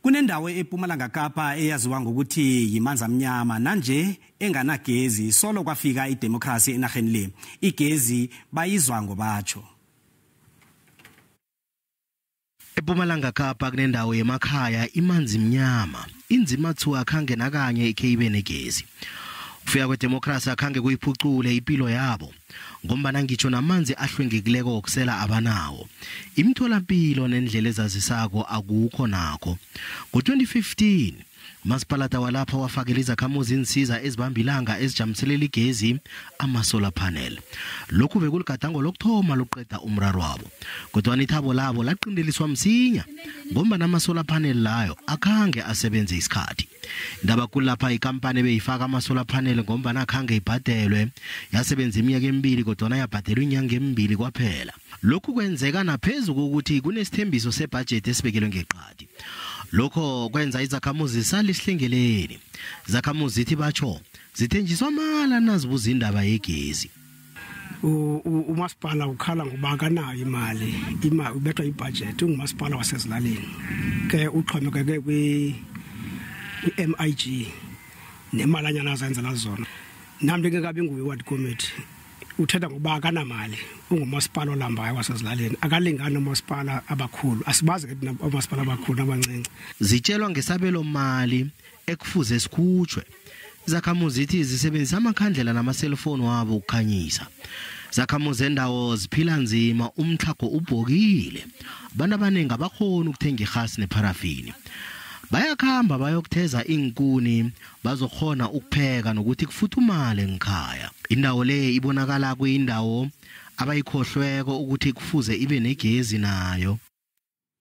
Kunendawo ePumalanga Kapa eyaziwa ngokuthi yiManzamnyama nanje enganagezi solo kwafika idemocracy enarheni le. Igezi bayizwa ngobatsho. EPumalanga Kapa kunendawo yemakhaya imanzi mnyama. Inzima thu akhange nakanye ikhe ibe negezi. Kufika kwedemocracy akhange kuyiphucule impilo yabo ngombana ngitsho namanzi ahlwengekileko wokusela abanawo. Imitholampilo nendlela ezazisako akukho nakho. Ngo-2015 umasipalata walapha wafakela izakhamuzi iinsiza ezibambilanga ezijamiselela igezi, ama-solar panel. Lokhu bekuligadango lokuthoma lokuqeda umraro wabo, kodwana ithabo labo laqindeliswa msinya ngombana ama-solar panel layo akhange asebenze isikhathi. Indaba kulapha ikampani ebeyifaka ama-solar panel ngombana akhange ibhadelwe, yasebenza iminyaka emibili kodwana yabhadelwa inyanga embili kwaphela. Lokhu kwenzeka naphezu kokuthi kunesithembiso sebhajethi esibekelwe ngeqadi. Lokho kwenza izakhamuzi zisale esihlengeleni. Izakhamuzi zithi batsho zithenjiswa amala nazibuza indaba yegezi. Umasipala ukhala ngoba akanayo imali, imali ubethwa ibhajethi, ungumasipala wasezilalini ke uxhomekeke kwi-MIG nemalanyana azenzela zona. Nam ndingekabi nguye ward committee, uthetha ngoba akanamali, ungumasipala olambayo wasezilalini, akalingani noomasipala abakhulu. Asibazi ke thina oomasipala abakhulu nabancinci. Zitshelwa ngesabelo mali ekufuze sikhutshwe. Izakhamuzi zithi zisebenzisa amakhandlela namaselfoni wabo ukukhanyisa. Zakhamuzi endawo ziphila nzima, umtlhago ubhokile. Abantu abaningi abakhoni ukuthenga irhasi nepharafini. Bayakhamba bayokutheza iinkuni bazokhona ukupheka nokuthi kufuthumale ngikhaya. Indawo le ibonakala kuyindawo abayikhohlweko ukuthi kufuze ibe negezi nayo.